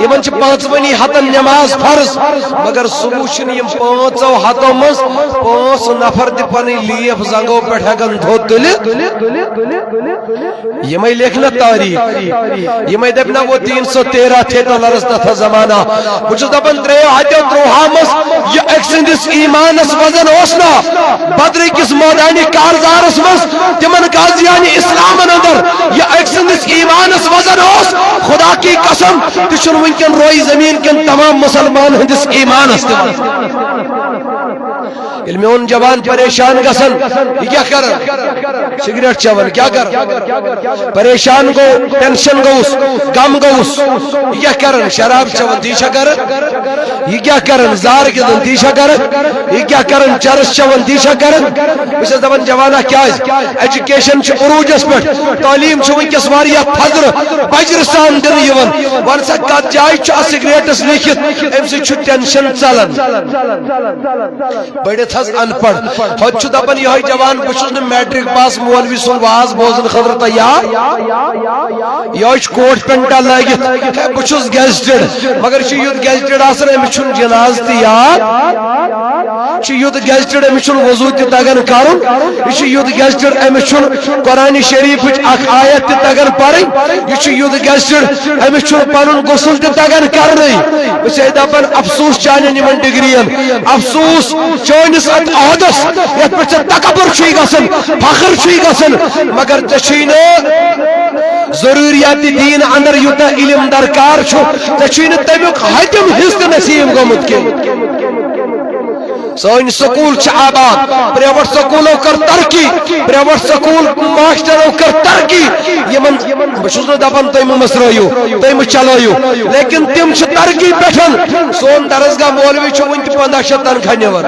یِمن چھِ پانٛژوٕنی ہتن نماز فرض، مگر صبح چھِنہٕ یِم پانٛژو ہتو منٛز پانٛژھ نفر تہِ پنٕنۍ لیف زنٛگو پٮ۪ٹھ ہٮ۪کان تھوٚد تُلِتھ۔ یِمے لیکھِ نہ تٲریٖخ، یِمے دَپہِ نہ وہ تین سو تیرہ تھے تو لرزتا تھا زمانہ۔ بہٕ چھُس دَپان، ترٛیٚیو ہتیو تُرٛوہو منٛز یہِ أکۍ سٕنٛدِس ایٖمانس وزن اوس نہ بدرٕ کِس مٲدانہِ کارزارس منٛز، تِمن غازیانِ اسلامن اندر یہِ أکۍ سٕنٛدِس ایٖمانس وزن اوس، خدا کی قسم، تہِ چھُنہٕ وٕنکٮ۪ن روی زمین کٮ۪ن تمام مسلمان ہٕنٛدِس ایٖمانس تہِ وزن۔ ییٚلہِ میون جوان پریشان گژھان، یہِ کیٛاہ کران؟ سگریٹ چٮ۪وان، کیٛاہ کران؟ پریشان گوٚو، ٹینشن گوٚوُس، غم گوٚوُس، یہِ کیٛاہ کران؟ شراب چٮ۪وان، تی چھا کران؟ یہِ کیٛاہ کران؟ زار گِنٛدان، تی چھا کران؟ یہِ کیٛاہ کران؟ چرس چٮ۪وان، تی چھا کران؟ بہٕ چھُس دپان، جوانا، کیٛازِ؟ ایجوکیشن چھِ عروٗجس پٮ۪ٹھ، تعلیٖم چھِ وٕنکیٚس واریاہ تھزرٕ بجرٕ سان دِنہٕ یِوان۔ وَن سا، کتھ جایہِ چھُ اتھ سگریٹس لیکھِتھ، امہِ سۭتۍ چھُ ٹینشن ژلان؟ پٔرِتھ حظ ان پڑھ۔ ہوٚتہِ چھُ دپان یِہوٚے جوان، بہٕ چھُس نہٕ میٹرک پاس مولوی سُنٛد واز بوزنہٕ خٲطرٕ تیار۔ یِہوٚے چھُ کوٹ پینٹا لٲگِتھ، ہے، بہٕ چھُس گیزٹڈ۔ مگر یہِ چھُ یُتھ گیزٹڈ آسان، أمِس چھُنہٕ جناز تہِ یاد۔ یہِ چھُ یُتھ گیزٹڈ، أمِس چھُنہٕ وضوٗ تہِ تگان کرُن۔ یہِ چھُ یُتھ گیزٹڈ، أمِس چھُنہٕ قرآن شریفٕچ اکھ آیت تہِ تگان پرٕنۍ۔ یہِ چھُ یُتھ گیزٹڈ، أمِس چھُنہٕ پنُن غسل تہِ تگان کرنٕے۔ بہٕ چھُسے دپان، افسوس چانٮ۪ن یِمن ڈگرین، افسوس چٲنِس اتھ عہدس، یتھ پٮ۪ٹھ ژےٚ تکبر چھُے گژھان، فخر چھُے گژھان، مگر ژےٚ چھُے نہٕ ضروریات دین اندر یوٗتاہ علم درکار چھُ، ژےٚ چھُے نہٕ تمیُک ہتِم حصہٕ تہِ نصیب گوٚمُت کینٛہہ۔ سٲنۍ سکوٗل چھِ آباد، پرائیویٹ سکوٗلو کٔر ترقی، پرائیویٹ سکوٗل ماسٹرو کٔر ترقی۔ یِمن، بہٕ چھُس نہٕ دپان تُہۍ مہٕ مٔژرٲیِو، تُہۍ مہٕ چلٲیِو، لیکن تِم چھِ ترقی پٮ۪ٹھ۔ سون درسگاہ مولوی چھُ وُنہِ تہِ پنٛداہ شیٚتھ تنخواہ نِوان۔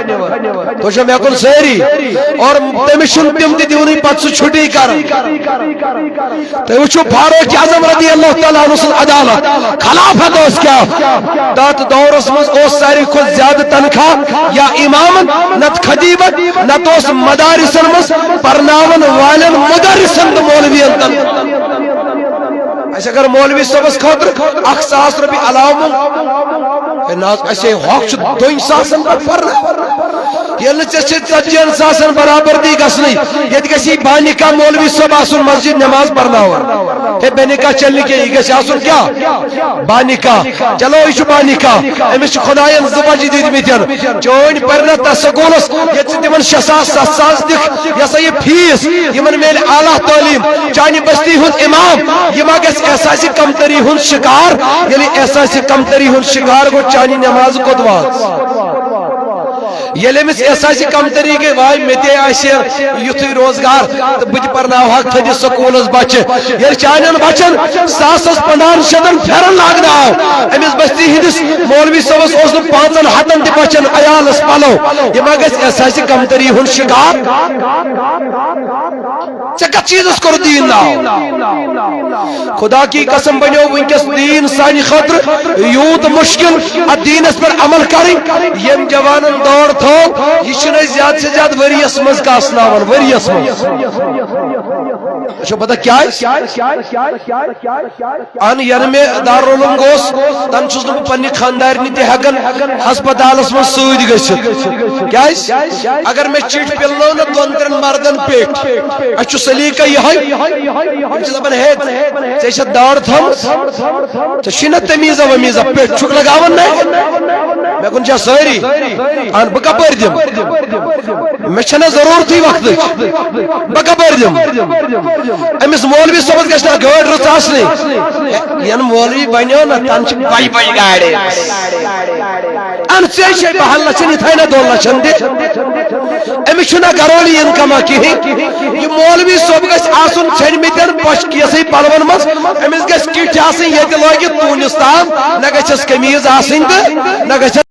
تُہۍ چھِو مےٚ کُن سٲری؟ اور تٔمِس چھُنہٕ تِم تہِ دِونٕے، پتہٕ سُہ چھُٹی کران۔ تُہۍ وٕچھِو فاروق اعظم رضی اللہ تعالیٰ عنہ سٕنٛز عدالت، خلافت ٲس کیٛاہ؟ تتھ دورس منٛز اوس ساروی کھۄتہٕ زیادٕ تنخواہ یا امامن، نتہٕ خطیبن، نتہٕ اوس مدارسن منٛز پرناون والٮ۪ن مدرسن تہٕ مولوین تنخواہ۔ اسہِ اگر مولوی صٲبس خٲطرٕ اکھ ساس رۄپیہِ علاوٕ مۄنگ، ہے نہ حظ، اسے حق چھُ دۄن ساسن پٮ۪ٹھ پرناوُن۔ ییٚلہِ نہٕ ژےٚ چھِ ژتجی ہن ساسن برابردی گژھنٕے، ییٚتہِ گژھِ یہِ بانِکا مولوی صٲب آسُن مسجد نماز پرناوان۔ ہے بے نکاح چلہِ نہٕ کینٛہہ، یہِ گژھِ آسُن کیٛاہ؟ بانِکاح۔ چلو، یہِ چھُ بانِکاح، أمِس چھِ خۄدایَن زٕ بچہِ دِتمٕتۍ۔ چٲنۍ پرِ نہ تَتھ سکوٗلس، ییٚتہِ ژٕ تِمن شےٚ ساس، ستھ ساس دِکھ، یہِ ہسا یہِ فیٖس، یِمن میلہِ اعلیٰ تعلیٖم۔ چانہِ بستی ہُنٛد امام، یہِ ما گژھِ احساسِ کمتری ہُنٛد شکار؟ ییٚلہِ احساسِ کمتری ہُنٛد شکار گوٚو، چانہِ نمازٕ کوٚت وٲژ؟ ییٚلہِ أمِس احساسِ کمتری گٔے، واے مےٚ تہِ آسہِ یُتھُے روزگار تہٕ بہٕ تہِ پرناوہاکھ تھٔدِس سکوٗلس بچہِ۔ ییٚلہِ چانٮ۪ن بچن ساسس پنٛدہن شیٚتن پھٮ۪رن لاگنہٕ آو، أمِس بستی ہٕنٛدِس مولوی صٲبس اوس نہٕ پانٛژن ہتن تہِ بچن عیالس پلو، یہِ ما گژھِ احساسِ کمتری ہُنٛد شکار؟ ژےٚ کتھ چیٖزس کوٚر دیٖن ناو؟ خدا کی قسم بنیو وٕنکیٚس دیٖن سانہِ خٲطرٕ یوٗت مُشکِل، اتھ دیٖنس پٮ۪ٹھ عمل کرٕنۍ۔ ییٚمۍ جوانن دٲر تھٲو، یہِ چھِنہٕ أسۍ زیادٕ سے زیادٕ ؤریَس منٛز کاسناوان، ؤریَس منٛز۔ تۄہہِ چھو پتہ کیٛازِ؟ ان ینہٕ مےٚ دارالعلوم گوس، تن چھُس نہٕ بہٕ پننہِ خاندارنہِ تہِ ہٮ۪کان ہسپتالس منٛز سۭتۍ گٔژھِتھ۔ کیٛازِ؟ اگر مےٚ چِٹھۍ پِلنٲو نہ دۄن ترٛٮ۪ن مردن پیٚٹھۍ، اَسہِ چھُ سلیٖقہ یِہوٚے۔ تِم چھِ دَپان، "ہے، ژےٚ چھےٚ داڑ تھٲومٕژ؟ ژےٚ چھُے نہ تمیٖزا ومیٖزا، پیٚٹھۍ چھُکھ لگاوان نہ؟" مےٚ کُن چھا سٲری؟ اہن، بہٕ کپٲرۍ دِمہٕ؟ مےٚ چھَنہٕ ضروٗرتھٕے وقتٕچ، بہٕ کپٲرۍ دِمہٕ؟ أمِس مولوی صٲبَس گژھِ نہ گٲڑۍ رٕژ آسنٕے۔ یَنہٕ مولوی بنیو نہ، تَنہٕ چھِ بَجہِ بَجہِ گاڑِ۔ اہن، ژےٚ چھے بَہَن لَچھَن، یہِ تھایہِ نہ دۄن لَچھَن تہِ۔ أمِس چھُنہٕ گھرولی انکما کِہیٖنۍ۔ یہِ مولوی صٲب گژھِ آسُن ژھیٚنمٕتٮ۪ن پۄشہِ کیسٕے پلون منٛز۔ أمِس گژھِ کِٹھۍ آسٕنۍ ییٚتہِ لٲگِتھ تونِس تام، نہ گژھٮ۪س قمیٖض آسٕنۍ تہٕ نہ گژھٮ۪س